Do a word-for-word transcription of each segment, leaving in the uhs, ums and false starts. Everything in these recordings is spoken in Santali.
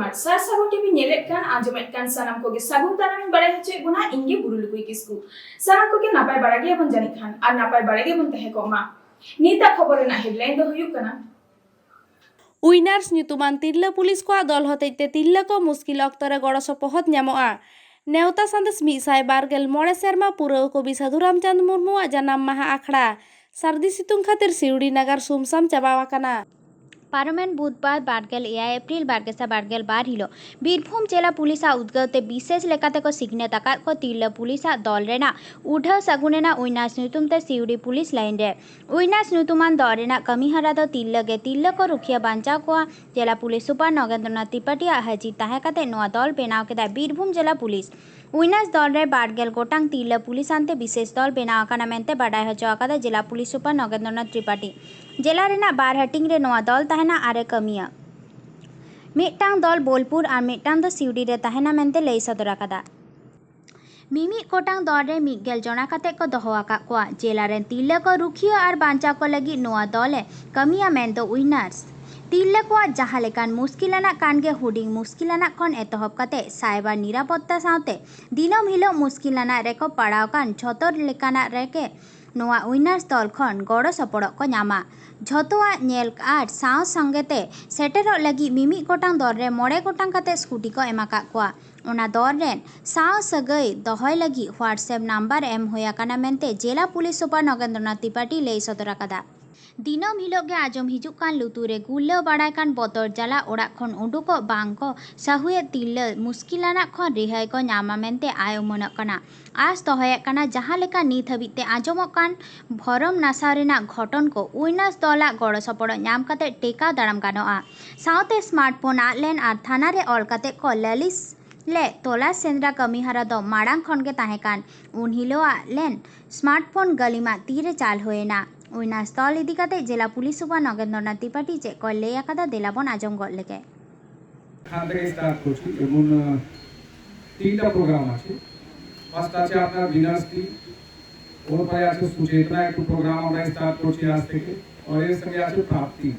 ᱟᱨ ᱥᱟᱨ ᱥᱟᱹᱜᱩᱱ ᱴᱤᱵᱷᱤ ᱧᱮᱞᱮᱫ ᱠᱟᱱ, ᱟᱸᱡᱚᱢᱮᱫ ᱠᱟᱱ ᱥᱟᱱᱟᱢ ᱠᱚᱜᱮ ᱥᱟᱹᱜᱩᱱ ᱛᱟᱨᱟᱢ ᱤᱧ ᱵᱟᱲᱟᱭ ᱦᱚᱪᱚᱭᱮᱫ ᱵᱚᱱᱟ, ᱤᱧ ᱜᱮ ᱵᱩᱨᱩ ᱞᱩᱠᱩᱭ ᱠᱤᱥᱠᱩ᱾ ᱥᱟᱱᱟᱢ ᱠᱚᱜᱮ ᱱᱟᱯᱟᱭ ᱵᱟᱲᱟ ᱜᱮᱭᱟᱵᱚᱱ ᱡᱟᱹᱱᱤᱡ ᱠᱷᱟᱱ, ᱟᱨ ᱱᱟᱯᱟᱭ ᱵᱟᱲᱟ ᱜᱮᱵᱚᱱ ᱛᱟᱦᱮᱸ ᱠᱚᱜ ᱢᱟ᱾ ᱱᱤᱛᱟᱜ ᱠᱷᱚᱵᱚᱨ ᱨᱮᱱᱟᱜ headline ᱫᱚ ᱦᱩᱭᱩᱜ ᱠᱟᱱᱟ, ᱩᱭᱱᱟᱨᱥ ᱧᱩᱛᱩᱢᱟᱱ ᱛᱤᱨᱞᱟᱹ ᱯᱩᱞᱤᱥ ᱠᱚᱣᱟᱜ ᱫᱚᱞ ᱦᱚᱛᱮᱡ ᱛᱮ ᱛᱤᱨᱞᱟᱹ ᱠᱚ ᱢᱩᱥᱠᱤᱞ ᱚᱠᱛᱚ ᱨᱮ ᱜᱚᱲᱚ ᱥᱚᱯᱚᱦᱚᱫ ᱧᱟᱢᱚᱜᱼᱟ᱾ ᱱᱮᱣᱛᱟ ᱥᱟᱸᱫᱮᱥ ᱢᱤᱫ ᱥᱟᱭ ᱵᱟᱨ ᱜᱮᱞ ᱢᱚᱬᱮ ᱥᱮᱨᱢᱟ ᱯᱩᱨᱟᱹᱣ ᱠᱚᱵᱤ ᱥᱟᱹᱫᱷᱩ ᱨᱟᱢᱪᱟᱸᱫᱽ ᱢᱩᱨᱢᱩᱣᱟᱜ ᱡᱟᱱᱟᱢ ᱢᱟᱦᱟ ᱟᱠᱷᱲᱟ᱾ ᱥᱟᱹᱨᱫᱤ ᱥᱤᱛᱩᱝ ᱠᱷᱟᱹᱛᱤᱨ ᱥᱤᱣᱲᱤ ᱱᱟᱜᱟᱨ ᱥᱩᱢᱥᱟᱢ ᱪᱟᱵᱟᱣ ᱟᱠᱟᱱᱟ᱾ ᱯᱟᱨᱚᱢᱮᱱ ᱵᱩᱫᱷᱵᱟᱨ ᱵᱟᱨᱜᱮᱞ ᱮᱭᱟᱭ ᱮᱯᱨᱤᱞ ᱵᱟᱨ ᱜᱮᱥᱟᱭ ᱵᱟᱨ ᱜᱮᱞ ᱵᱟᱨ ᱦᱤᱞᱳᱜ ᱵᱤᱨᱵᱷᱩᱢ ᱡᱮᱞᱟ ᱯᱩᱞᱤᱥᱟᱜ ᱩᱫᱽᱜᱟᱹᱣ ᱛᱮ ᱵᱤᱥᱮᱥ ᱞᱮᱠᱟᱛᱮ ᱠᱚ ᱥᱤᱠᱷᱱᱟᱹᱛ ᱟᱠᱟᱫ ᱠᱚ ᱛᱤᱨᱞᱟᱹ ᱯᱩᱞᱤᱥᱟᱜ ᱫᱚᱞ ᱨᱮᱱᱟᱜ ᱩᱰᱷᱟᱹᱣ ᱥᱟᱹᱜᱩᱱ ᱮᱱᱟ ᱩᱭᱱᱟᱨᱥ ᱧᱩᱛᱩᱢ ᱛᱮ ᱥᱤᱣᱲᱤ ᱯᱩᱞᱤᱥ ᱞᱟᱭᱤᱱ ᱨᱮ᱾ ᱩᱭᱱᱟᱨᱥ ᱧᱩᱛᱩᱢᱟᱱ ᱫᱚᱞ ᱨᱮᱱᱟᱜ ᱠᱟᱹᱢᱤ ᱦᱚᱨᱟ ᱫᱚ ᱛᱤᱨᱞᱟᱹ ᱜᱮ ᱛᱤᱨᱞᱟᱹ ᱠᱚ ᱨᱩᱠᱷᱤᱭᱟᱹ ᱵᱟᱧᱪᱟᱣ ᱠᱚᱣᱟ᱾ ᱡᱮᱞᱟ ᱯᱩᱞᱤᱥ ᱥᱩᱯᱟᱨ ᱱᱚᱜᱮᱱᱫᱨᱚᱱᱟᱛᱷ ᱛᱨᱤᱯᱟᱴᱤᱭᱟᱜ ᱦᱟᱹᱡᱤᱨ ᱛᱟᱦᱮᱸ ᱠᱟᱛᱮ ᱱᱚᱣᱟ ᱫᱚᱞ ᱵᱮᱱᱟᱣ ᱠᱮᱫᱟ ᱵᱤᱨᱵᱷᱩᱢ ᱡᱮᱞᱟ ᱯᱩᱞᱤᱥ᱾ ᱩᱭᱱᱟᱨᱥ ᱫᱚᱞ ᱨᱮ ᱵᱟᱨ ᱜᱮᱞ ᱜᱚᱴᱟᱝ ᱛᱤᱨᱞᱟᱹ ᱯᱩᱞᱤᱥ ᱟᱱᱛᱮ ᱵᱤᱥᱮᱥ ᱫᱚᱞ ᱵᱮᱱᱟᱣ ᱟᱠᱟᱱᱟ ᱢᱮᱱᱛᱮ ᱵᱟᱰᱟᱭ ᱦᱚᱪᱚ ᱟᱠᱟᱫᱟ ᱡᱮᱞᱟ ᱯᱩᱞᱤᱥ ᱥᱩᱯᱟᱨ ᱱᱚᱜᱮᱱᱫᱨᱚᱱᱟᱛᱷ ᱛᱨᱤᱯᱟᱴᱤ᱾ ᱡᱮᱞᱟ ᱨᱮᱱᱟᱜ ᱵᱟᱨ ᱦᱟᱹᱴᱤᱧ ᱨᱮ ᱱᱚᱣᱟ ᱫᱚᱞ ᱛᱟᱦᱮᱱᱟ ᱟᱨ ᱮ ᱠᱟᱹᱢᱤᱭᱟ᱾ ᱢᱤᱫᱴᱟᱝ ᱫᱚᱞ ᱵᱳᱞᱯᱩᱨ ᱟᱨ ᱢᱤᱫᱴᱟᱝ ᱫᱚ ᱥᱤᱣᱲᱤ ᱨᱮ ᱛᱟᱦᱮᱱᱟ ᱢᱮᱱᱛᱮ ᱞᱟᱹᱭ ᱥᱚᱫᱚᱨ ᱟᱠᱟᱫᱟ᱾ ᱢᱤᱢᱤᱫ ᱜᱚᱴᱟᱝ ᱫᱚᱞ ᱨᱮ ᱢᱤᱫ ᱜᱮᱞ ᱡᱚᱱᱟ ᱠᱟᱛᱮ ᱠᱚ ᱫᱚᱦᱚ ᱟᱠᱟᱫ ᱠᱚᱣᱟ᱾ ᱡᱮᱞᱟ ᱨᱮᱱ ᱛᱤᱨᱞᱟᱹ ᱠᱚ ᱨᱩᱠᱷᱤᱭᱟᱹ ᱟᱨ ᱵᱟᱧᱪᱟᱣ ᱠᱚ ᱞᱟᱹᱜᱤᱫ ᱱᱚᱣᱟ ᱫᱚᱞ ᱮ ᱠᱟᱹᱢᱤᱭᱟ ᱢᱮᱱᱫᱚ ᱩᱭᱱᱟᱨᱥ᱾ ᱛᱤᱨᱞᱟᱹ ᱠᱚᱣᱟᱜ ᱡᱟᱦᱟᱸ ᱞᱮᱠᱟᱱ ᱢᱩᱥᱠᱤᱞ ᱟᱱᱟᱜ ᱠᱟᱱ ᱜᱮ, ᱦᱩᱰᱤᱧ ᱢᱩᱥᱠᱤᱞ ᱟᱱᱟᱜ ᱠᱷᱚᱱ ᱮᱛᱚᱦᱚᱵ ᱠᱟᱛᱮ ᱥᱟᱭᱵᱟᱨ ᱱᱤᱨᱟᱯᱚᱛᱛᱟ ᱥᱟᱶᱛᱮ ᱫᱤᱱᱟᱹᱢ ᱦᱤᱞᱳᱜ ᱢᱩᱥᱠᱤᱞ ᱟᱱᱟᱜ ᱨᱮᱠᱚ ᱯᱟᱲᱟᱣ ᱠᱟᱱ ᱡᱷᱚᱛᱚ ᱞᱮᱠᱟᱱᱟᱜ ᱨᱮᱜᱮ ᱱᱚᱣᱟ ᱩᱭᱱᱟᱨᱥ ᱫᱚᱞ ᱠᱷᱚᱱ ᱜᱚᱲᱚ ᱥᱚᱯᱚᱦᱚᱫ ᱠᱚ ᱧᱟᱢᱟ᱾ ᱡᱷᱚᱛᱚᱣᱟᱜ ᱧᱮᱞ ᱟᱨ ᱥᱟᱶ ᱥᱚᱸᱜᱮ ᱛᱮ ᱥᱮᱴᱮᱨᱚᱜ ᱞᱟᱹᱜᱤᱫ ᱢᱤᱢᱤᱫ ᱜᱚᱴᱟᱝ ᱫᱚᱞ ᱨᱮ ᱢᱚᱬᱮ ᱜᱚᱴᱟᱝ ᱠᱟᱛᱮ ᱥᱠᱩᱴᱤ ᱠᱚ ᱮᱢ ᱟᱠᱟᱫ ᱠᱚᱣᱟ᱾ ᱚᱱᱟ ᱫᱚᱞ ᱨᱮᱱ ᱥᱟᱶ ᱥᱟᱹᱜᱟᱹᱭ ᱫᱚᱦᱚᱭ ᱞᱟᱹᱜᱤᱫ WhatsApp ᱱᱟᱢᱵᱟᱨ ᱮᱢ ᱦᱩᱭ ᱟᱠᱟᱱᱟ ᱢᱮᱱᱛᱮ ᱡᱮᱞᱟ ᱯᱩᱞᱤᱥ ᱥᱩᱯᱟᱨ ᱱᱚᱜᱮᱱᱫᱨᱚᱱᱟᱛᱷ ᱛᱨᱤᱯᱟᱴᱤ ᱞᱟᱹᱭ ᱥᱚᱫᱚᱨ ᱟᱠᱟᱫᱟ᱾ ᱫᱤᱱᱟᱹᱢ ᱦᱤᱞᱳᱜ ᱜᱮ ᱟᱸᱡᱚᱢ ᱦᱤᱡᱩᱜ ᱠᱟᱱ ᱞᱩᱛᱩᱨ ᱨᱮ ᱜᱩᱨᱞᱟᱹᱣ ᱵᱟᱲᱟᱭ ᱠᱟᱱ ᱵᱚᱛᱚᱨ ᱡᱟᱞᱟ ᱚᱲᱟᱜ ᱠᱷᱚᱱ ᱩᱰᱩᱠᱚᱜ ᱵᱟᱝ ᱠᱚ ᱥᱟᱹᱦᱩᱭᱮᱫ ᱛᱤᱨᱞᱟᱹ ᱢᱩᱥᱠᱤᱞ ᱟᱱᱟᱜ ᱠᱷᱚᱱ ᱨᱤᱦᱟᱹᱭ ᱠᱚ ᱧᱟᱢᱟ ᱢᱮᱱᱛᱮ ᱟᱭ ᱩᱢᱟᱹᱱᱚᱜ ᱠᱟᱱᱟ᱾ ᱟᱸᱥ ᱫᱚᱦᱚᱭᱮᱫ ᱠᱟᱱᱟ ᱡᱟᱦᱟᱸ ᱞᱮᱠᱟ ᱱᱤᱛ ᱦᱟᱹᱵᱤᱡ ᱛᱮ ᱟᱸᱡᱚᱢᱚᱜ ᱠᱟᱱ ᱵᱷᱚᱨᱚᱢ ᱱᱟᱥᱟᱣ ᱨᱮᱱᱟᱜ ᱜᱷᱚᱴᱚᱱ ᱠᱚ ᱩᱭᱱᱟᱨᱥ ᱫᱚᱞᱟᱜ ᱜᱚᱲᱚ ᱥᱚᱯᱚᱦᱚᱫ ᱧᱟᱢ ᱠᱟᱛᱮ ᱴᱮᱠᱟᱣ ᱫᱟᱨᱟᱢ ᱜᱟᱱᱚᱜᱼᱟ᱾ ᱥᱟᱶᱛᱮ ᱥᱢᱟᱨᱴᱯᱷᱳᱱ ᱟᱫ ᱞᱮᱱ ᱟᱨ ᱛᱷᱟᱱᱟ ᱨᱮ ᱚᱞ ᱠᱟᱛᱮ ᱠᱚ ᱞᱟᱹᱞᱤᱥ ᱞᱮ ᱛᱚᱞᱟᱥ ᱥᱮᱸᱫᱽᱨᱟ ᱠᱟᱹᱢᱤ ᱦᱚᱨᱟ ᱫᱚ ᱢᱟᱲᱟᱝ ᱠᱷᱚᱱ ᱜᱮ ᱛᱟᱦᱮᱸ ᱠᱟᱱ᱾ ᱩᱱ ᱦᱤᱞᱳᱜ ᱟᱫ ᱞᱮᱱ ᱥᱢᱟᱨᱴᱯᱷᱳᱱ ᱜᱟᱹᱞᱤᱢᱟᱜ ᱛᱤᱨᱮ ᱪᱟᱞ ᱦᱩᱭᱮᱱᱟ᱾ ᱩᱭᱱᱟᱨᱥ ᱫᱚᱞ ᱤᱫᱤ ᱠᱟᱛᱮ ᱡᱮᱞᱟ ᱯᱩᱞᱤᱥ ᱥᱩᱯᱟᱨ ᱱᱚᱜᱮᱱᱫᱨᱚᱱᱟᱛᱷ ᱛᱨᱤᱯᱟᱴᱤ ᱪᱮᱫ ᱠᱚ ᱞᱟᱹᱭ ᱟᱠᱟᱫᱟ, ᱫᱮᱞᱟ ᱵᱚᱱ ᱟᱸᱡᱚᱢ ᱜᱚᱫ ᱞᱮᱜᱮ᱾ এখান থেকে স্টার্ট করছি এবং আহ, তিনটা প্রোগ্রাম আছে। ফার্স্ট আছে আপনার বিনাশ টিম, ওর পরে আছে সুচেতনা, একটু প্রোগ্রাম আমরা স্টার্ট করছি আজ থেকে। আর এর সঙ্গে আছে প্রাপ্তি।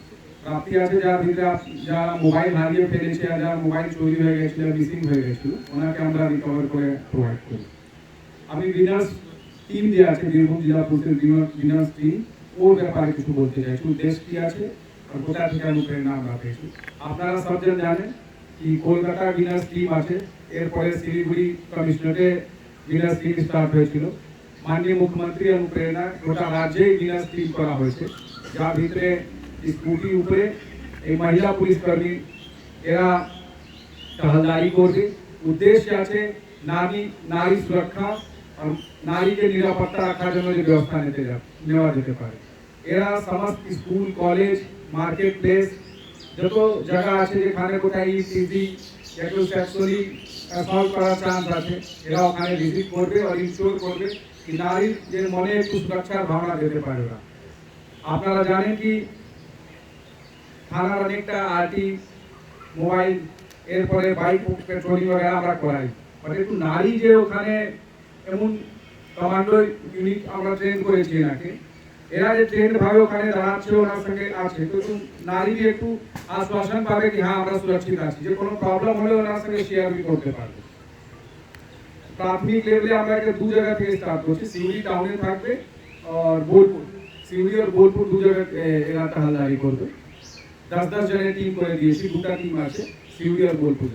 প্রাপ্তি আছে, যার ভিতরে আপ- যারা মোবাইল হারিয়ে ফেলেছে আর যার মোবাইল চুরি হয়ে গেছিল, মিসিং হয়ে গেছিল, ওনাকে আমরা রিকভার করে প্রোভাইড করি। আমি উইনার্স টিম যে আছে, বীরভূম জেলা পুলিশের উইনার্স টিম, ওর ব্যাপারে কিছু বলতে চাইছি। উদ্দেশ্য কি আছে আর কোথা থেকে অনুপ্রেরণা আমরা পেয়েছি? আপনারা সবজন জানেন কি কলকাতা উইনার্স টিম আছে, এরপরে শিলিগুড়ি কমিশনারেটে উইনার্স টিম স্টার্ট হয়েছিল। মাননীয় মুখ্যমন্ত্রী অনুপ্রেরণা গোটা রাজ্যেই উইনার্স টিম করা হয়েছে, যার ভিতরে স্কুটি উপরে এই মহিলা পুলিশ কর্মী এরা টহলদারি করবে। উদ্দেশ্য আছে নারী নারী সুরক্ষা আর নারীকে নিরাপত্তা রাখার জন্য যে ব্যবস্থা নিতে যা- নেওয়া যেতে পারে। এরা সমস্ত স্কুল, কলেজ, মার্কেট প্লেস, যত জায়গা আছে যেখানে কোথায় ইভটিজিং, কেউ সেক্সুয়ালি অ্যাসল্ট করার চান্স আছে, এরা ওখানে ভিজিট করবে আর ইনশিওর করবে কি নারীর যে মনে একটু সুরক্ষার ভাবনা দিতে পারে ওরা। আপনারা জানেন কি থানার অনেকটা আরটি, মোবাইল, এরপরে বাইক পেট্রোলিং वगैरह আমরা করাই, বাট একটু নারী যে ওখানে এমন কমান্ডো ইউনিট আমরা ট্রেন করেছি এনাকে। এরা যে ট্রেন ভাবে ওখানে দাঁড়াচ্ছে, ওনার সঙ্গে আছে, তো একটু নারী যে একটু আশ্বাসন পাবে কি হ্যাঁ আমরা সুরক্ষিত আছি, যে কোনো প্রবলেম হলে ওনার সঙ্গে শেয়ার भी করতে পারবে। প্রাথমিক লেভেলে আমরা এটা দু জায়গা থেকে স্টার্ট করছি, সিউড়ি টাউনে থাকবে আর বোলপুর, সিউড়ি আর বোলপুর দু জায়গা এ, এরা টহলদারি করবে। দশ দশ জনের টিম করে দিয়েছি, দুটা টিম আছে সিউড়ি আর বোলপুর।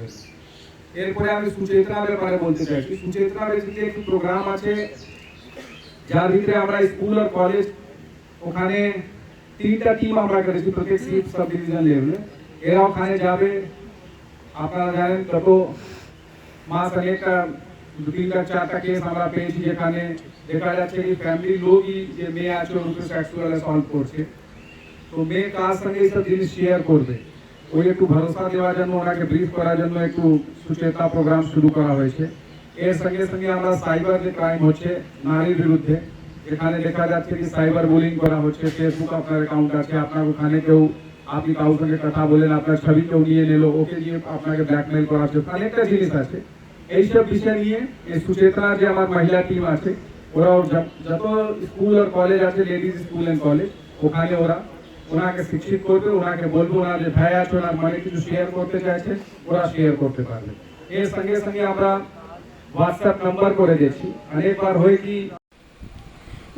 এরপরে আমি সুচেতনা ব্যাপারে বলতে চাইছি। সুচেতনা বেসিক্যালি একটি প্রোগ্রাম আছে, যার ভিতরে আমরা স্কুল আর কলেজ, ওখানে তিনটা টিম আমরা করেছি প্রত্যেক সিক্স সাব ডিভিশন লেভেলে। এরা ওখানে যাবে, আপনারা জানেন কত মাস আগে একটা দু তিনটা চারটা কেস আমরা পেয়েছি, যেখানে দেখা যাচ্ছে কি ফ্যামিলির লোকই যে মেয়ে আছে ওর উপরে সেক্সুয়াল অ্যাসল্ট করছে। তো মেয়ে কার সঙ্গে এইসব জিনিস শেয়ার করবে, ওই একটু ভরসা দেওয়ার জন্য, ওনাকে ব্রিফ করার জন্য একটু সুচেতনা প্রোগ্রাম শুরু করা হয়েছে। এর সঙ্গে সঙ্গে আমরা সাইবার যে ক্রাইম হচ্ছে নারীর বিরুদ্ধে, যেখানে দেখা যাচ্ছে কি সাইবার বুলিং করা হচ্ছে, ফেসবুক আপনার অ্যাকাউন্ট আছে, আপনার ওখানে কেউ, আপনি কারোর সঙ্গে কথা বলেন, আপনার ছবি কেউ নিয়ে নিল, ওকে দিয়ে আপনাকে ব্ল্যাকমেল করা হচ্ছে, অনেকটা জিনিস আছে। এইসব বিষয় নিয়ে এই সুচেতনা যে আমার মহিলা টিম আছে, ওরাও যত স্কুল আর কলেজ আছে, লেডিজ স্কুল অ্যান্ড কলেজ, ওখানে ওরা ওনাকে শিক্ষিত করবে, ওনাকে বলবো ওনার যে ভাই আছে ওনার মনে কিছু শেয়ার করতে চাইছে, ওরা শেয়ার করতে পারবে। এর সঙ্গে সঙ্গে আমরা হোয়াটসঅ্যাপ নাম্বার করে দিয়েছি। অনেকবার হয় কি,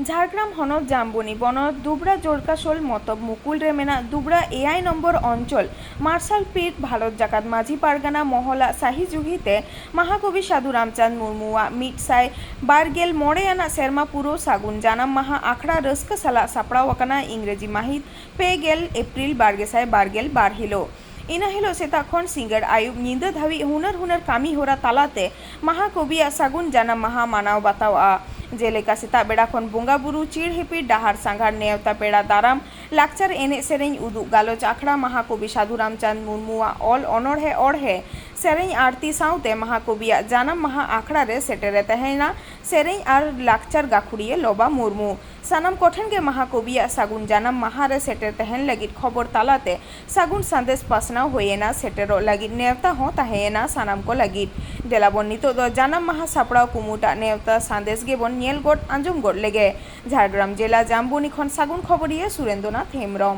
ᱡᱷᱟᱲᱜᱨᱟᱢ ᱦᱚᱱᱚᱛ ᱡᱟᱢᱵᱚᱱᱤ ᱵᱚᱱᱚᱛ ᱫᱩᱵᱽᱲᱟ ᱡᱳᱲᱠᱟᱥᱳᱞ ᱢᱚᱛᱚᱵ ᱢᱩᱠᱩᱞ ᱨᱮ ᱢᱮᱱᱟᱜ ᱫᱩᱵᱽᱲᱟ ᱮᱭᱟᱭ ᱱᱚᱢᱵᱚᱨ ᱚᱧᱪᱚᱞ ᱢᱟᱨᱥᱟᱞ ᱯᱤᱲ ᱵᱷᱟᱨᱚᱛ ᱡᱟᱠᱟᱛ ᱢᱟᱹᱡᱷᱤ ᱯᱟᱨᱜᱟᱱᱟ ᱢᱚᱦᱚᱞᱟᱜ ᱥᱟᱹᱦᱤ ᱡᱩᱦᱤ ᱛᱮ ᱢᱟᱦᱟᱠᱚᱵᱤ ᱥᱟᱹᱫᱷᱩ ᱨᱟᱢᱪᱟᱸᱫᱽ ᱢᱩᱨᱢᱩᱣᱟᱜ ᱢᱤᱫ ᱥᱟᱭ ᱵᱟᱨ ᱜᱮᱞ ᱢᱚᱬᱮ ᱟᱱᱟᱜ ᱥᱮᱨᱢᱟ ᱯᱩᱨᱟᱹᱣ ᱥᱟᱹᱜᱩᱱ ᱡᱟᱱᱟᱢ ᱢᱟᱦᱟ ᱟᱠᱷᱲᱟ ᱨᱟᱹᱥᱠᱟᱹ ᱥᱟᱞᱟᱜ ᱥᱟᱯᱲᱟᱣ ᱟᱠᱟᱱᱟ᱾ ᱤᱝᱨᱮᱡᱤ ᱢᱟᱹᱦᱤᱛ ᱯᱮ ᱜᱮᱞ ᱮᱯᱨᱤᱞ ᱵᱟᱨ ᱜᱮᱥᱟᱭ ᱵᱟᱨ ᱜᱮᱞ ᱵᱟᱨ ᱦᱤᱞᱳᱜ᱾ ᱤᱱᱟᱹ ᱦᱤᱞᱳᱜ ᱥᱮᱛᱟᱜ ᱠᱷᱚᱱ ᱥᱤᱸᱜᱟᱹᱲ ᱟᱹᱭᱩᱵ ᱧᱤᱫᱟᱹ ᱫᱷᱟᱹᱵᱤᱡ ᱦᱩᱱᱟᱹᱨ ᱦᱩᱱᱟᱹᱨ ᱠᱟᱹᱢᱤ ᱦᱚᱨᱟ ᱛᱟᱞᱟᱛᱮ ᱢᱟᱦᱟ ᱠᱚᱵᱤᱭᱟᱜ ᱥᱟᱹᱜᱩᱱ ᱡᱟᱱᱟᱢ ᱢᱟᱦᱟ ᱢᱟᱱᱟᱣ ᱵᱟᱛᱟᱣᱚᱜᱼᱟ᱾ ᱡᱮᱞᱮᱠᱟ ᱥᱮᱛᱟᱜ ᱵᱮᱲᱟ ᱠᱷᱚᱱ ᱵᱚᱸᱜᱟ ᱵᱩᱨᱩ, ᱪᱤᱲ ᱦᱤᱯᱤᱲ, ᱰᱟᱦᱟᱨ ᱥᱟᱸᱜᱷᱟᱨ, ᱱᱮᱣᱛᱟ ᱯᱮᱲᱟ ᱫᱟᱨᱟᱢ, ᱞᱟᱠᱪᱟᱨ ᱮᱱᱮᱡ ᱥᱮᱨᱮᱧ, ᱩᱫᱩᱜ ᱜᱟᱞᱚᱪ ᱟᱠᱷᱲᱟ, ᱢᱟᱦᱟ ᱠᱚᱵᱤ ᱥᱟᱹᱫᱷᱩ ᱨᱟᱢᱪᱟᱸᱫᱽ ᱢᱩᱨᱢᱩᱣᱟᱜ ᱚᱞ ᱚᱱᱚᱬᱦᱮ ᱚᱬᱦᱮ, ᱥᱮᱨᱮᱧ ᱟᱨᱛᱤ ᱥᱟᱶᱛᱮ ᱢᱟᱦᱟ ᱠᱚᱵᱤᱭᱟᱜ ᱡᱟᱱᱟᱢ ᱢᱟᱦᱟ ᱟᱠᱷᱲᱟ ᱨᱮ ᱥᱮᱴᱮᱨᱮ ᱛᱟᱦᱮᱸᱭᱮᱱᱟ ᱥᱮᱨᱮᱧ ᱟᱨ ᱞᱟᱠᱪᱟᱨ ᱜᱟᱹᱠᱷᱩᱲᱤᱭᱟᱹ ᱞᱚᱵᱟ ᱢᱩᱨᱢᱩ᱾ ᱥᱟᱱᱟᱢ ᱠᱚᱴᱷᱮᱱ ᱜᱮ ᱢᱟᱦᱟ ᱠᱚᱵᱤᱭᱟᱜ ᱥᱟᱹᱜᱩᱱ ᱡᱟᱱᱟᱢ ᱢᱟᱦᱟ ᱨᱮ ᱥᱮᱴᱮᱨ ᱛᱟᱦᱮᱱ ᱞᱟᱹᱜᱤᱫ ᱠᱷᱚᱵᱚᱨ ᱛᱟᱞᱟᱛᱮ ᱥᱟᱹᱜᱩᱱ ᱥᱟᱸᱫᱮᱥ ᱯᱟᱥᱱᱟᱣ ᱦᱩᱭᱮᱱᱟ᱾ ᱥᱮᱴᱮᱨᱚᱜ ᱞᱟᱹᱜᱤᱫ ᱱᱮᱣᱛᱟ ᱦᱚᱸ ᱛᱟᱦᱮᱸᱭᱮᱱᱟ ᱥᱟᱱᱟᱢ ᱠᱚ ᱞᱟᱹᱜᱤᱫ᱾ ᱫᱮᱞᱟᱵᱚᱱ ᱱᱤᱛᱚᱜ ᱫᱚ ᱡᱟᱱᱟᱢ ᱢᱟᱦᱟ ᱥᱟᱯᱲᱟᱣ ᱠᱩᱢᱩᱴᱟᱜ ᱱᱮᱣᱛᱟ ᱥᱟᱸᱫᱮᱥ ᱜᱮᱵᱚᱱ ᱧᱮᱞ ᱜᱚᱫ ᱟᱸᱡᱚᱢ ᱜᱚᱫ ᱞᱮᱜᱮ᱾ ᱡᱷᱟᱲᱜᱨᱟᱢ ᱡᱮᱞᱟ ᱡᱟᱢᱵᱚᱱᱤ ᱠᱷᱚᱱ ᱥᱟᱹᱜᱩᱱ ᱠᱷᱚᱵᱚᱨᱤᱭᱟᱹ ᱥᱩᱨᱮᱱᱫᱨᱚᱱᱟᱛᱷ ᱦᱮᱢᱵᱽᱨᱚᱢ᱾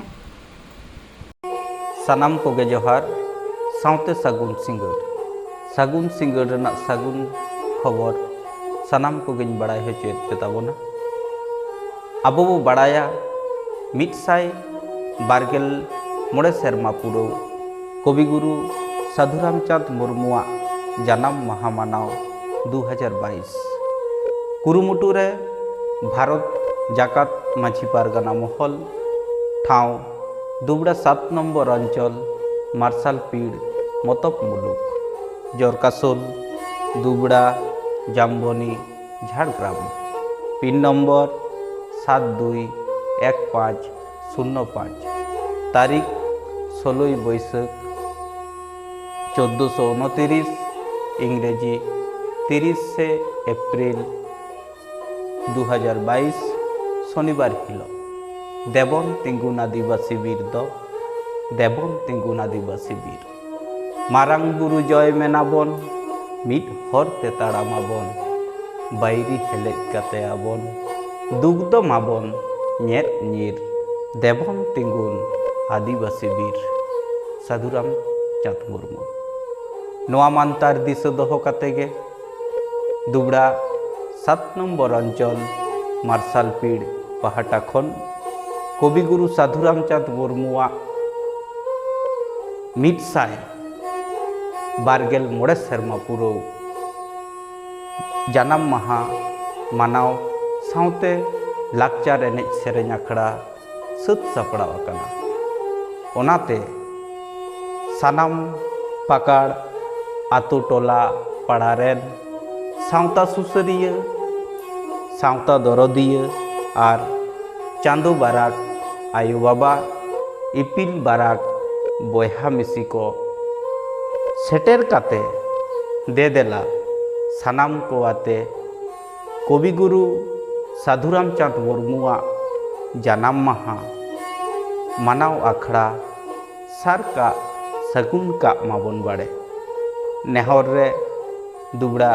ᱥᱟᱱᱟᱢ ᱠᱚᱜᱮ ᱡᱚᱦᱟᱨ, ᱥᱟᱶᱛᱮ ᱥᱟᱹᱜᱩᱱ ᱥᱤᱸᱜᱟᱹᱲ᱾ ᱥᱟᱹᱜᱩᱱ ᱥᱤᱸᱜᱟᱹᱲ ᱨᱮᱱᱟᱜ ᱥᱟᱹᱜᱩᱱ ᱠᱷᱚᱵᱚᱨ ᱥᱟᱱᱟᱢ ᱠᱚᱜᱮᱧ ᱵᱟᱲᱟᱭ ᱦᱚᱪᱚᱭᱮᱫ ᱯᱮ ᱛᱟᱵᱚᱱᱟ᱾ ᱟᱵᱚ ᱵᱚ ᱵᱟᱲᱟᱭᱟ, ᱢᱤᱫ ᱥᱟᱭ ᱵᱟᱨ ᱜᱮᱞ ᱢᱚᱬᱮ ᱥᱮᱨᱢᱟ ᱯᱩᱨᱟᱹᱣ ᱠᱚᱵᱤᱜᱩᱨᱩ ᱥᱟᱹᱫᱷᱩ ᱨᱟᱢᱪᱟᱸᱫᱽ ᱢᱩᱨᱢᱩᱣᱟᱜ ᱡᱟᱱᱟᱢ ᱢᱟᱦᱟ ᱢᱟᱱᱟᱣ ᱫᱩ ᱦᱟᱡᱟᱨ ᱵᱟᱭᱤᱥ᱾ ᱠᱩᱨᱩᱢᱩᱴᱩ ᱨᱮ ᱵᱷᱟᱨᱚᱛ ᱡᱟᱠᱟᱛ ᱢᱟᱹᱡᱷᱤ ᱯᱟᱨᱜᱟᱱᱟ ᱢᱚᱦᱚᱞ, ᱴᱷᱟᱶ ᱫᱩᱵᱽᱲᱟ ᱥᱟᱛ ᱱᱚᱢᱵᱚᱨ ᱚᱧᱪᱚᱞ, ᱢᱟᱨᱥᱟᱞ ᱯᱤᱲ, ᱢᱚᱛᱚᱵ ᱢᱩᱞᱩᱠ, ᱡᱚᱨᱠᱟᱥᱳᱞ, ᱫᱩᱵᱽᱲᱟ, ᱡᱟᱢᱵᱚᱱᱤ, ᱡᱷᱟᱲᱜᱨᱟᱢ᱾ ᱯᱤᱱ ᱱᱚᱢᱵᱚᱨ ᱥᱟᱛ ᱫᱩᱭ ᱮᱠ ᱯᱟᱸᱪ ᱥᱩᱱᱱᱚ ᱯᱟᱸᱪ᱾ ᱛᱟᱹᱨᱤᱠᱷ ᱥᱳᱞᱳᱭ ᱵᱟᱹᱭᱥᱟᱹᱠᱷ ᱪᱳᱫᱽᱫᱳᱥᱚ ᱩᱱᱚᱛᱤᱨᱤᱥ, ᱤᱝᱨᱮᱡᱤ ᱛᱤᱨᱤᱥᱮ ᱮᱯᱨᱤᱞ ᱫᱩ ᱦᱟᱡᱟᱨ ᱵᱟᱭᱤᱥ, ᱥᱚᱱᱤᱵᱟᱨ ᱦᱤᱞᱳᱜ᱾ ᱫᱮᱵᱚᱱ ᱛᱤᱸᱜᱩᱱ ᱟᱹᱫᱤᱵᱟᱹᱥᱤ ᱵᱤᱨ ᱫᱚ, ᱫᱮᱵᱚᱱ ᱛᱤᱸᱜᱩᱱ ᱟᱹᱫᱤᱵᱟᱹᱥᱤ ᱵᱤᱨ᱾ ᱢᱟᱨᱟᱝ ᱵᱩᱨᱩ ᱡᱚᱭ ᱢᱮᱱᱟᱵᱚᱱ, ᱢᱤᱫ ᱦᱚᱨ ᱛᱮ ᱛᱟᱲᱟᱢ ᱟᱵᱚᱱ, ᱵᱟᱹᱭᱨᱤ ᱦᱮᱞᱮᱡ ᱠᱟᱛᱮ ᱟᱵᱚᱱ, ᱫᱩᱠ ᱫᱚ ᱢᱟᱵᱚᱱ ᱧᱮᱫ ᱧᱤᱨ᱾ ᱫᱮᱵᱚᱱ ᱛᱤᱸᱜᱩᱱ ᱟᱹᱫᱤᱵᱟᱹᱥᱤ ᱵᱤᱨ ᱥᱟᱹᱫᱷᱩᱨᱟᱢ ᱪᱟᱸᱫᱽ ᱢᱩᱨᱢᱩ᱾ ᱱᱚᱣᱟ ᱢᱟᱱᱛᱟᱨ ᱫᱤᱥᱟᱹ ᱫᱚᱦᱚ ᱠᱟᱛᱮ ᱜᱮ ᱫᱩᱵᱲᱟ ᱥᱟᱛ ᱱᱚᱢᱵᱚᱨ ᱚᱧᱪᱚᱞ ᱢᱟᱨᱥᱟᱞ ᱯᱤᱲ ᱯᱟᱦᱴᱟ ᱠᱷᱚᱱ ᱠᱚᱵᱤᱜᱩᱨᱩ ᱥᱟᱹᱫᱷᱩᱨᱟᱢ ᱪᱟᱸᱫᱽ ᱢᱩᱨᱢᱩᱣᱟᱜ ᱢᱤᱫ ᱥᱟᱭ ᱵᱟᱨ ᱜᱮᱞ ᱢᱚᱬᱮ ᱥᱮᱨᱢᱟ ᱯᱩᱨᱟᱹᱣ ᱡᱟᱱᱟᱢ ᱢᱟᱦᱟ ᱢᱟᱱᱟᱣ ᱥᱟᱶᱛᱮ ᱞᱟᱠᱪᱟᱨ ᱮᱱᱮᱡ ᱥᱮᱨᱮᱧ ᱟᱠᱷᱲᱟ ᱥᱟᱹᱛ ᱥᱟᱯᱲᱟᱣ ᱟᱠᱟᱱᱟ᱾ ᱚᱱᱟᱛᱮ ᱥᱟᱱᱟᱢ ᱯᱟᱠᱟᱲ ᱟᱛᱳ ᱴᱚᱞᱟ ᱯᱟᱲᱟ ᱨᱮᱱ ᱥᱟᱶᱛᱟ ᱥᱩᱥᱟᱹᱨᱤᱭᱟᱹ, ᱥᱟᱶᱛᱟ ᱫᱚᱨᱚᱫᱤᱭᱟᱹ ᱟᱨ ᱪᱟᱸᱫᱚ ᱵᱟᱨᱟᱠ ᱟᱭᱳ ᱵᱟᱵᱟ, ᱤᱯᱤᱞ ᱵᱟᱨᱟᱠ ᱵᱚᱭᱦᱟ ᱢᱤᱥᱤ ᱠᱚ ᱥᱮᱴᱮᱨ ᱠᱟᱛᱮ ᱫᱮᱫᱮᱞᱟ ᱥᱟᱱᱟᱢ ᱠᱚ ᱟᱛᱮ ᱠᱚᱵᱤᱜᱩᱨᱩ ᱥᱟᱹᱫᱷᱩᱨᱟᱢ ᱪᱟᱸᱫᱽ ᱢᱩᱨᱢᱩᱣᱟᱜ ᱡᱟᱱᱟᱢ ᱢᱟᱦᱟ ᱢᱟᱱᱟᱣ ᱟᱠᱷᱲᱟ ᱥᱟᱨ ᱠᱟᱜ ᱥᱟᱹᱜᱩᱱ ᱠᱟᱜ ᱢᱟᱵᱚᱱ ᱵᱟᱲᱮ᱾ ᱱᱮᱦᱚᱨ ᱨᱮ ᱫᱩᱵᱲᱟ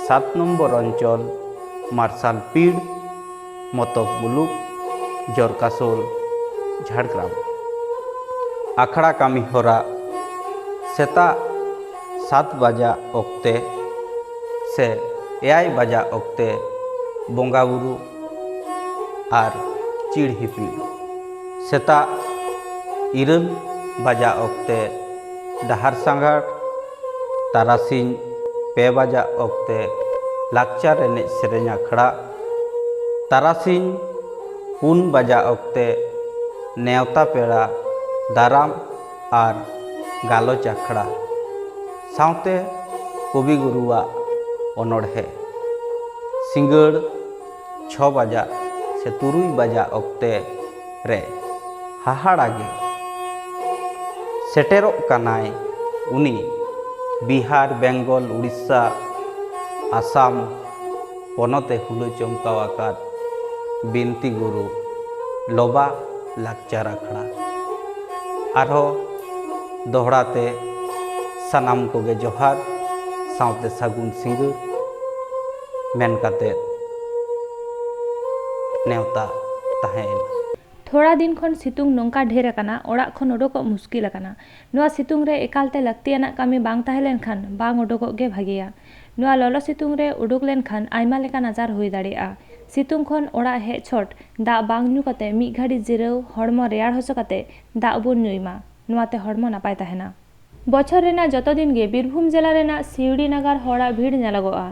ᱥᱟᱛ ᱱᱚᱢᱵᱚᱨ ᱚᱧᱪᱚᱞ, ᱢᱟᱨᱥᱟᱞ ᱯᱤᱲ, ᱢᱚᱛᱚᱵ ᱢᱩᱞᱩᱠ, ᱡᱚᱨᱠᱟᱥᱳᱞ, ᱡᱷᱟᱲᱜᱨᱟᱢ᱾ ᱟᱠᱷᱲᱟ ᱠᱟᱹᱢᱤ ᱦᱚᱨᱟ ᱥᱮᱛᱟᱜ ᱥᱟᱛ ᱵᱟᱡᱟᱜ ᱚᱠᱛᱮ ᱥᱮ ᱮᱭᱟᱭ ᱵᱟᱡᱟᱜ ᱚᱠᱛᱮ ᱵᱚᱸᱜᱟ ᱵᱩᱨᱩ ᱟᱨ ᱪᱤᱲ ᱦᱤᱯᱤᱲ᱾ ᱥᱮᱛᱟᱜ ᱤᱨᱟᱹᱞ ᱵᱟᱡᱟᱜ ᱚᱠᱛᱮ ᱰᱟᱦᱟᱨ ᱥᱟᱸᱜᱷᱟᱨ, ᱛᱟᱨᱟᱥᱤᱧ ᱯᱮ ᱵᱟᱡᱟᱜ ᱚᱠᱛᱮ ᱞᱟᱠᱪᱟᱨ ᱮᱱᱮᱡ ᱥᱮᱨᱮᱧ ᱟᱠᱷᱲᱟ, ᱛᱟᱨᱟᱥᱤᱧ ᱯᱩᱱ ᱵᱟᱡᱟᱜ ᱚᱠᱛᱮ ᱱᱮᱣᱛᱟ ᱯᱮᱲᱟ ᱫᱟᱨᱟᱢ ᱟᱨ ᱜᱟᱞᱚᱪ ᱟᱠᱷᱲᱟ, ᱥᱟᱶᱛᱮ ᱠᱚᱵᱤᱜᱩᱨᱩᱣᱟᱜ ᱚᱱᱚᱬᱦᱮ᱾ ᱥᱤᱸᱜᱟᱹᱲ ᱪᱷᱚ ᱵᱟᱡᱟᱜ ᱥᱮ ᱛᱩᱨᱩᱭ ᱵᱟᱡᱟᱜ ᱚᱠᱛᱮ ᱨᱮ ᱦᱟᱦᱟᱲᱟ ᱜᱮ ᱥᱮᱴᱮᱨᱚᱜ ᱠᱟᱱᱟᱭ ᱩᱱᱤ ᱵᱤᱦᱟᱨ, ᱵᱮᱝᱜᱚᱞ, ᱩᱲᱤᱥᱥᱟ, ᱟᱥᱟᱢ ᱯᱚᱱᱚᱛ ᱮ ᱦᱩᱞᱟᱹ ᱪᱚᱢᱠᱟᱣ ᱟᱠᱟᱫ ᱵᱤᱱᱛᱤ ᱜᱩᱨᱩ ᱞᱚᱵᱟ ᱞᱟᱠᱪᱟᱨ ᱟᱠᱷᱲᱟ᱾ ᱟᱨᱦᱚᱸ ᱫᱚᱦᱲᱟ ᱛᱮ ᱥᱟᱱᱟᱢ ᱠᱚᱜᱮ ᱡᱚᱦᱟᱨ ᱥᱟᱶᱛᱮ ᱥᱟᱹᱜᱩᱱ ᱥᱤᱸᱜᱟᱹᱲ ᱢᱮᱱ ᱠᱟᱛᱮ ᱱᱮᱣᱛᱟ ᱛᱟᱦᱮᱸᱭᱮᱱᱟ᱾ ᱛᱷᱚᱲᱟ ᱫᱤᱱ ᱠᱷᱚᱱ ᱥᱤᱛᱩᱝ ᱱᱚᱝᱠᱟ ᱰᱷᱮᱨ ᱟᱠᱟᱱᱟ, ᱚᱲᱟᱜ ᱠᱷᱚᱱ ᱩᱰᱩᱠᱚᱜ ᱢᱩᱥᱠᱤᱞ ᱟᱠᱟᱱᱟ᱾ ᱱᱚᱣᱟ ᱥᱤᱛᱩᱝ ᱨᱮ ᱮᱠᱟᱞᱛᱮ ᱞᱟᱹᱠᱛᱤᱭᱟᱱᱟᱜ ᱠᱟᱹᱢᱤ ᱵᱟᱝ ᱛᱟᱦᱮᱸ ᱞᱮᱱᱠᱷᱟᱱ ᱵᱟᱝ ᱩᱰᱩᱠᱚᱜ ᱜᱮ ᱵᱷᱟᱜᱮᱭᱟ᱾ ᱱᱚᱣᱟ ᱞᱚᱞᱚ ᱥᱤᱛᱩᱝ ᱨᱮ ᱩᱰᱩᱠ ᱞᱮᱱᱠᱷᱟᱱ ᱟᱭᱢᱟ ᱞᱮᱠᱟᱱ ᱟᱡᱟᱨ ᱦᱩᱭ ᱫᱟᱲᱮᱭᱟᱜᱼᱟ᱾ ᱥᱤᱛᱩᱝ ᱠᱷᱚᱱ ᱚᱲᱟᱜ ᱦᱮᱡ ᱪᱷᱚᱴ ᱫᱟᱜ ᱵᱟᱝ ᱧᱩ ᱠᱟᱛᱮ ᱢᱤᱫ ᱜᱷᱟᱹᱲᱤ ᱡᱤᱨᱟᱹᱣ, ᱦᱚᱲᱢᱚ ᱨᱮᱭᱟᱲ ᱦᱚᱪᱚ ᱠᱟᱛᱮ ᱫᱟᱜ ᱵᱚᱱ ᱧᱩᱭ ᱢᱟ᱾ ᱱᱚᱣᱟᱛᱮ ᱦᱚᱲᱢᱚ ᱱᱟᱯᱟᱭ ᱛᱟᱦᱮᱱᱟ᱾ ᱵᱚᱪᱷᱚᱨ ᱨᱮᱱᱟᱜ ᱡᱚᱛᱚ ᱫᱤᱱ ᱜᱮ ᱵᱤᱨᱵᱷᱩᱢ ᱡᱮᱞᱟ ᱨᱮᱱᱟᱜ ᱥᱤᱣᱲᱤ ᱱᱟᱜᱟᱨ ᱦᱚᱲᱟᱜ ᱵᱷᱤᱲ ᱧᱮᱞᱚᱜᱚᱜᱼᱟ᱾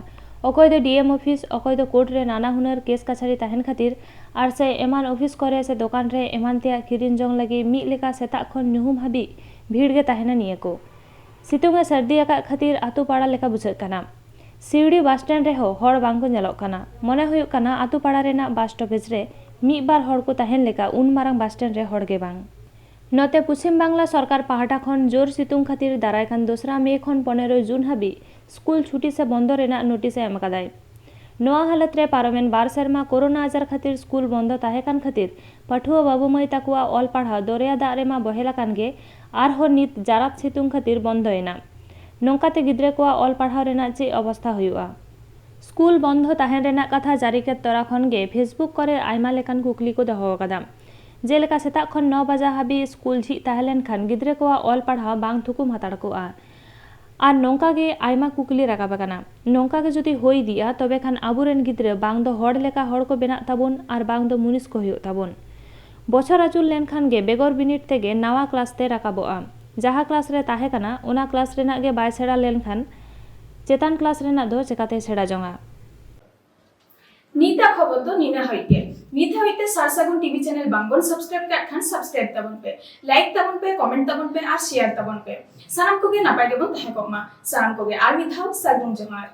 ᱚᱠᱚᱭ ᱫᱚ ᱰᱤ ᱮᱢ ᱚᱯᱷᱤᱥ, ᱚᱠᱚᱭ ᱫᱚ ᱠᱳᱨᱴ ᱨᱮ ᱱᱟᱱᱟ ᱦᱩᱱᱟᱹᱨ ᱠᱮᱥ ᱠᱟᱪᱷᱟᱨᱤ ᱛᱟᱦᱮᱱ ᱠᱷᱟᱹᱛᱤᱨ ᱟᱨ ᱥᱮ ᱮᱢᱟᱱ ᱚᱯᱷᱤᱥ ᱠᱚᱨᱮ ᱥᱮ ᱫᱚᱠᱟᱱ ᱨᱮ ᱮᱢᱟᱱ ᱛᱮᱭᱟᱜ ᱠᱤᱨᱤᱧ ᱡᱚᱝ ᱞᱟᱹᱜᱤᱫ ᱢᱤᱫ ᱞᱮᱠᱟ ᱥᱮᱛᱟᱜ ᱠᱷᱚᱱ ᱧᱩᱦᱩᱢ ᱦᱟᱹᱵᱤᱡ ᱵᱷᱤᱲ ᱜᱮ ᱛᱟᱦᱮᱱᱟ ᱱᱤᱭᱟᱹ ᱠᱚ᱾ ᱥᱤᱛᱩᱝ ᱮ ᱥᱟᱹᱨᱫᱤ ᱟᱠᱟᱫ ᱠᱷᱟᱹᱛᱤᱨ ᱟᱛᱳ ᱯᱟᱲᱟ ᱞᱮᱠᱟ ᱵᱩᱡᱷᱟᱹᱜ ᱠᱟᱱᱟ᱾ ᱥᱤᱣᱲᱤ ᱵᱟᱥ ᱥᱴᱮᱱᱰ ᱨᱮᱦᱚᱸ ᱦᱚᱲ ᱵᱟᱝ ᱠᱚ ᱧᱮᱞᱚᱜ ᱠᱟᱱᱟ᱾ ᱢᱚᱱᱮ ᱦᱩᱭᱩᱜ ᱠᱟᱱᱟ ᱟᱛᱳ ᱯᱟᱲᱟ ᱨᱮᱱᱟᱜ ᱵᱟᱥ ᱥᱴᱚᱯᱮᱡᱽ ᱨᱮ ᱢᱤᱫ ᱵᱟᱨ ᱦᱚᱲ ᱠᱚ ᱛᱟᱦᱮᱱ ᱞᱮᱠᱟ ᱩᱱ ᱢᱟᱨᱟᱝ ᱵᱟᱥ ᱥᱴᱮᱱᱰ ᱨᱮ ᱦᱚᱲ ᱜᱮ ᱵᱟᱝ᱾ ᱱᱚᱛᱮ ᱯᱚᱪᱷᱤᱢ ᱵᱟᱝᱞᱟ ᱥᱚᱨᱠᱟᱨ ᱯᱟᱦᱴᱟ ᱠᱷᱚᱱ ᱡᱳᱨ ᱥᱤᱛᱩᱝ ᱠᱷᱟᱹᱛᱤᱨ ᱫᱟᱨᱟᱭ ᱠᱟᱱ ᱫᱚᱥᱨᱟ ᱢᱮ ᱠᱷᱚᱱ ᱯᱚᱱᱮᱨᱚᱭ ᱡᱩᱱ ᱦᱟᱹᱵᱤᱡ ᱥᱠᱩᱞ ᱪᱷᱩᱴᱤ ᱥᱮ ᱵᱚᱱᱫᱚ ᱨᱮᱱᱟᱜ ᱱᱳᱴᱤᱥ ᱮ ᱮᱢ ᱟᱠᱟᱫᱟᱭ᱾ ᱱᱚᱣᱟ ᱦᱟᱞᱚᱛ ᱨᱮ ᱯᱟᱨᱚᱢᱮᱱ ᱵᱟᱨ ᱥᱮᱨᱢᱟ ᱠᱳᱨᱳᱱᱟ ᱟᱡᱟᱨ ᱠᱷᱟᱹᱛᱤᱨ ᱥᱠᱩᱞ ᱵᱚᱱᱫᱚ ᱛᱟᱦᱮᱸ ᱠᱟᱱ ᱠᱷᱟᱹᱛᱤᱨ ᱯᱟᱹᱴᱷᱩᱣᱟᱹ ᱵᱟᱹᱵᱩ ᱢᱟᱹᱭ ᱛᱟᱠᱚᱣᱟᱜ ᱚᱞ ᱯᱟᱲᱦᱟᱣ ᱫᱚᱨᱭᱟ ᱫᱟᱜ ᱨᱮᱢᱟ ᱵᱚᱦᱮᱞ ᱟᱠᱟᱱ ᱜᱮ, ᱟᱨᱦᱚᱸ ᱱᱤᱛ ᱡᱟᱨᱟᱫ ᱥᱤᱛᱩᱝ ᱠᱷᱟᱹᱛᱤᱨ ᱵᱚᱱᱫᱚᱭᱮᱱᱟ᱾ ᱱᱚᱝᱠᱟᱛᱮ ᱜᱤᱫᱽᱨᱟᱹ ᱠᱚᱣᱟᱜ ᱚᱞ ᱯᱟᱲᱦᱟᱣ ᱨᱮᱱᱟᱜ ᱪᱮᱫ ᱚᱵᱚᱥᱛᱷᱟ ᱦᱩᱭᱩᱜᱼᱟ? ᱥᱠᱩᱞ ᱵᱚᱱᱫᱷᱚ ᱛᱟᱦᱮᱱ ᱨᱮᱱᱟᱜ ᱠᱟᱛᱷᱟ ᱡᱟᱹᱨᱤ ᱠᱮᱫ ᱛᱚᱨᱟ ᱠᱷᱚᱱ ᱜᱮ ᱯᱷᱮᱥᱵᱩᱠ ᱠᱚᱨᱮ ᱟᱭᱢᱟ ᱞᱮᱠᱟᱱ ᱠᱩᱠᱞᱤ ᱠᱚ ᱫᱚᱦᱚ ᱟᱠᱟᱫᱟ᱾ ᱡᱮᱞᱮᱠᱟ, ᱥᱮᱛᱟᱜ ᱠᱷᱚᱱ ᱱᱚ ᱵᱟᱡᱟ ᱦᱟᱹᱵᱤᱡ ᱥᱠᱩᱞ ᱡᱷᱤᱡ ᱛᱟᱦᱮᱸ ᱞᱮᱱᱠᱷᱟᱱ ᱜᱤᱫᱽᱨᱟᱹ ᱠᱚᱣᱟᱜ ᱚᱞ ᱯᱟᱲᱦᱟᱣ ᱵᱟᱝ ᱛᱷᱩᱠᱩᱢ ᱦᱟᱛᱟᱲ ᱠᱚᱜᱼᱟ᱾ ᱟᱨ ᱱᱚᱝᱠᱟ ᱜᱮ ᱟᱭᱢᱟ ᱠᱩᱠᱞᱤ ᱨᱟᱠᱟᱵ ᱟᱠᱟᱱᱟ᱾ ᱱᱚᱝᱠᱟ ᱜᱮ ᱡᱩᱫᱤ ᱦᱩᱭ ᱤᱫᱤᱜᱼᱟ, ᱛᱚᱵᱮ ᱠᱷᱟᱱ ᱟᱵᱚᱨᱮᱱ ᱜᱤᱫᱽᱨᱟᱹ ᱵᱟᱝ ᱫᱚ ᱦᱚᱲ ᱞᱮᱠᱟ ᱦᱚᱲ ᱠᱚ ᱵᱮᱱᱟᱜ ᱛᱟᱵᱚᱱ ᱟᱨ ᱵᱟᱝ ᱫᱚ ᱢᱩᱱᱤᱥ ᱠᱚ ᱦᱩᱭᱩᱜ ᱛᱟᱵᱚᱱ᱾ ᱵᱚᱪᱷᱚᱨ ᱟᱹᱪᱩᱨ ᱞᱮᱱᱠᱷᱟᱱ ᱜᱮ ᱵᱮᱜᱚᱨ ᱵᱤᱱᱤᱰ ᱛᱮᱜᱮ ᱱᱟᱣᱟ ᱠᱞᱟᱥ ᱛᱮ ᱨᱟᱠᱟᱵᱚᱜᱼᱟ᱾ ᱡᱟᱦᱟᱸ ᱠᱞᱟᱥ ᱨᱮ ᱛᱟᱦᱮᱸ ᱠᱟᱱᱟ, ᱚᱱᱟ ᱠᱞᱟᱥ ᱨᱮᱱᱟᱜ ᱜᱮ ᱵᱟᱭ ᱥᱮᱬᱟ ᱞᱮᱱᱠᱷᱟᱱ ᱪᱮᱛᱟᱱ ᱠᱞᱟᱥ ᱨᱮᱱᱟᱜ ᱫᱚ ᱪᱮᱠᱟᱛᱮᱭ ᱥᱮᱬᱟ ᱡᱚᱝᱟ? ᱱᱤᱛᱟᱜ ᱠᱷᱚᱵᱚᱨ ᱫᱚ ᱱᱤᱱᱟᱹ ᱦᱟᱹᱵᱤᱡ ᱜᱮ᱾ ᱱᱤᱛ ᱦᱟᱹᱵᱤᱡ ᱛᱮ ᱥᱟᱨ ᱥᱟᱹᱜᱩᱱ ᱴᱤᱵᱷᱤ ᱪᱮᱱᱮᱞ ᱵᱟᱝ ᱵᱚᱱ ᱥᱟᱵᱥᱠᱨᱟᱭᱤᱵ ᱠᱟᱜ ᱠᱷᱟᱱ ᱥᱟᱵᱥᱠᱨᱟᱭᱤᱵ ᱛᱟᱵᱚᱱ ᱯᱮ, ᱞᱟᱭᱤᱠ ᱛᱟᱵᱚᱱ ᱯᱮ, ᱠᱚᱢᱮᱱᱴ ᱛᱟᱵᱚᱱ ᱯᱮ ᱟᱨ ᱥᱮᱭᱟᱨ ᱛᱟᱵᱚᱱ ᱯᱮ᱾ ᱥᱟᱱᱟᱢ ᱠᱚᱜᱮ ᱱᱟᱯᱟᱭ ᱜᱮᱵᱚᱱ ᱛᱟᱦᱮᱸ ᱠᱚᱜ ᱢᱟ᱾ ᱥᱟᱱᱟᱢ ᱠᱚᱜᱮ ᱟᱨ ᱢᱤᱫ ᱫᱷᱟᱣ ᱥᱟᱹᱜᱩᱱ ᱡᱚᱦᱟᱨ᱾